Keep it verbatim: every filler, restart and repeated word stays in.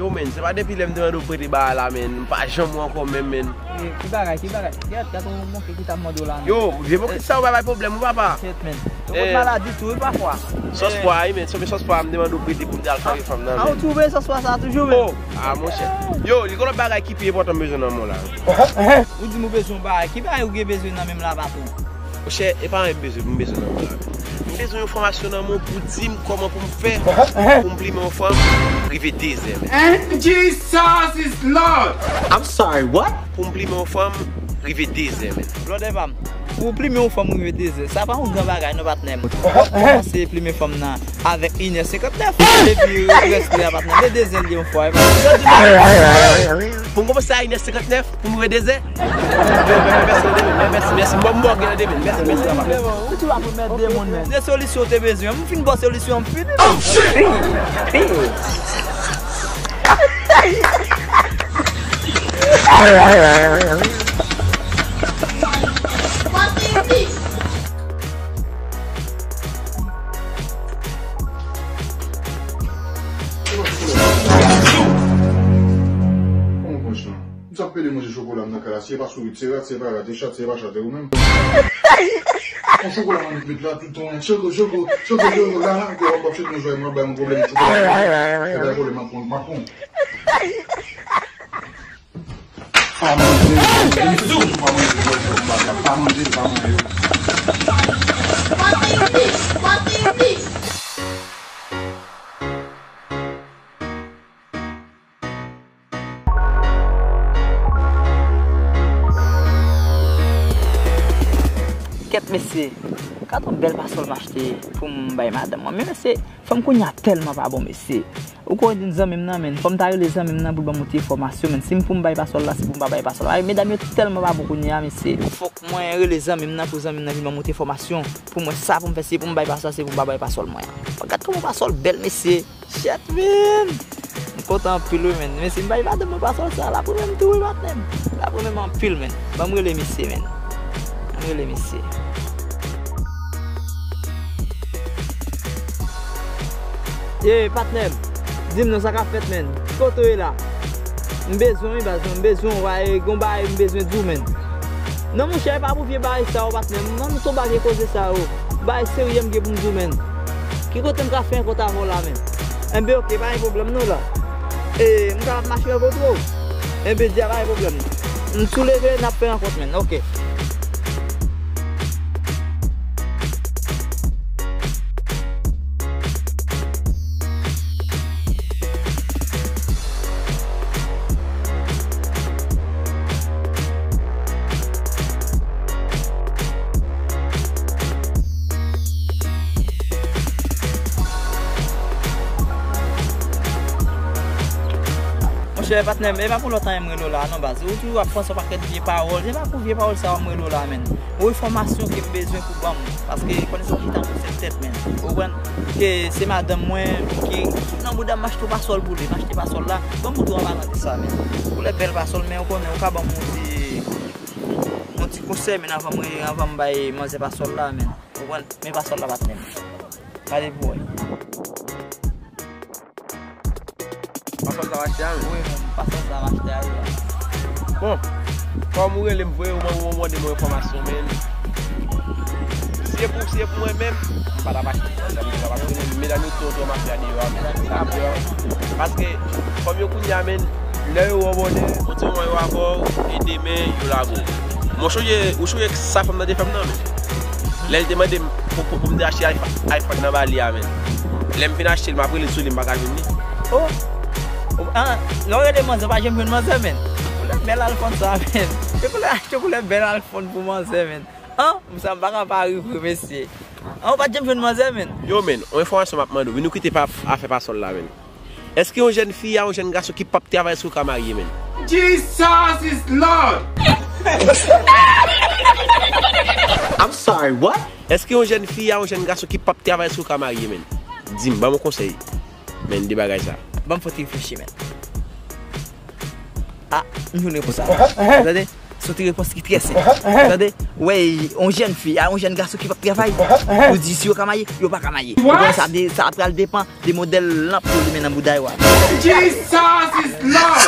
Yo, men, se pa depi lè m te mande w prete bagay la, men, m pa janm wè ankò menm, men. Ki bagay, ki bagay? Gèt, gèt yon monke ki t ap mande w la, men. Yo, vye monke sa, ou pa bay pwoblèm, ou papa. Kèt, men. Yo pot maladi tou, wi, pafwa. Sòs pwa, wi, men, se sòs pwa, m te mande w prete pou m te al frape fanm nan, men. A, ou twouve sòs pwa sa toujou, men? Oh, a, monchè. Yo, li gen lòt bagay ki pi enpòtan m bezwen nan men w la. Ou di m ou bezwen yon bagay. Ki bagay ou gen bezwen nan men m la, patwon? Monchè, e pa anyen m bezwen, m bezwen nan men w la. M bezwen yon enfòmasyon nan men w pou di m kòman pou m fè pou m plimen yon fanm rive de zè, men. Jesus is Lord! I'm sorry, what? Pou m plimen yon fanm rive de zè, men. Blòdè pa m, pou w plimen yon fanm rive de zè, sa pa yon gran bagay non, patnè m. W ap kòmanse plimen fanm nan avèk inè senkantnèf. Epi rès li a, patnè m, de zè l ye yon fwa, e pa pou m kòmanse a inè senkantnèf pou m rive de zè. Mèsi, mèsi, mèsi. Bon, bon, gen de men. Mèsi, mèsi, papa. Ou tou la pou mèt de moun, men. Se solisyon ou te bezwen. M fin ba w solisyon, m fini. Oh, shit! Kòman konsa? M t ap pede manje chokola m nan kay la. Si e pa sourit, se rat, se pa rat, e chat, se pa chat, e ou menm? Yon chokola m annik met la, tout tan, choko, choko, choko, choko, la, ke w ap, w ap chèche yon jwèt, mwen bay yon pwoblèm, chokola. Se pa pwoblèm, m ap pran, m ap pran. Pa manje, pa manje, pa manje, pa manje. Kèt mesye, gad yon bèl pasòl m achte pou m bay madanm mwen. Men mesye, fanm kounye a tèlman pa bon mesye. Ou konnen zanmi m nan, men, fò m ta rele zanmi m nan pou l ban m yon ti enfòmasyon, men. Si m pou m bay pasòl la, si pou m pa bay pasòl la. Ay, medam yo tèlman pa bon kounye a, mesye. Fòk mwen rele zanmi m nan pou zanmi m nan vin ban m yon ti enfòmasyon pou mwen sa pou m fè, si pou m bay pasòl, si pou m pa bay pasòl mwen. Gad kòman pasòl bèl, mesye. Shit, men! M kontan anpil, wi, men. Men si m bay madanm mwen pasòl sa, l ap renmen m tou, wi, patnè m. L ap renmen m anpil, men. Ban m rele misye, men. Ban m rele misye. Ye, patnè m. Di m non, sa k ap fèt, men. Ki kote w ye la? M bezwen w, wi, baz, mwen. M bezwen w, wi, e gon bagay m bezwen di w, men. Non, monchè, e pa pou vye bagay sa yo, patnè m. Ann nou tonbe ak vye koze sa yo. Bagay serye m gen pou m di w, men. Ki kote m ka fè yon kont avè w la, men? Enben, oke, pa gen pwoblèm non la. E, m kapab mache rankontre w? Enben, di a pa gen pwoblèm. M tou leve, n ap fè rankont, men. Oke. Monchè, patnè m, e pa pou lòt anyen m rele w la non, baz. Ou toujou ap panse yon pakèt vye pawòl. Se pa pou vye pawòl sa yo m rele w la, men. Yon enfòmasyon ke m bezwen pou ban m. Paske konnen sa chita pou sèl tèt, men. Ou konprann? Ke se madanm mwen ki sot nan bouda m, m achte yon pasòl pou li. M achte pasòl la. Ban m montre w an palan de sa, men. Koulè bèl pasòl, men ou konnen, ou ka ban m yon ti, yon ti konsèy, men, avan m, avan m bay manzè pasòl la, men. Ou konprann? Men pasòl la, patnè m. Gade pou wè. Pasòl sa w achte a, wi. Wi, men pasòl sa m achte a, wi. Bon, kòm ou rele m vre, ou mande m yon enfòmasyon, men si se pou, si se pou mwen menm, m pa t ap achte. Sa vle di, m pa t ap achte, men medam yo tou, tou, m ap fè a deyò a, men sa ap deyò. Paske, kòm yo kounye a, men, lè yo wè w bòdè, yon ti moman yo avè w, e demen, yo lage w. Mwen sonje, ou sonje sa fanm nan te fè m nan, men. Lè l te mande m pou, pou, pou m te achte iPhone, iPhone nan ba li a, men. Lè m fin achte l, m ap rele l sou li, m pa ka jwenn li. Oh! Ah, lè w rele manzè, w pa janm jwenn manzè, men. Koulè bèl iPhone sa, men. Se koulè, achte koulè bèl iPhone pou manzè, men. An, sa m pa ka pa ri vre, mesye. An, ou pa t janm jwenn manzè, menn? Yo, menn, yon enfòmasyon m ap mande w, wi, nou kite pa, afè pasòl la, menn. Èske yon jèn fi a yon jèn gason ki p ap travay, èske yo ka marye, menn? Jesus is Lord! I'm sorry, what? Èske yon jèn fi a yon jèn gason ki p ap travay, èske yo ka marye, menn? Di m, ban m yon konsèy, menn, de bagay sa. Ban m fè ti reflechi, menn. Ah, m jwenn repons la. Tande? Se yon ti repons ki trè senp. Tande? Wè, yon jèn fi a yon jèn gason ki p ap travay. Ou di si yo ka marye, yo pa ka marye. Ou konn sa, de- sa pral depann de modèl lanp yo limen nan bouda yo a. Jesus is Lord!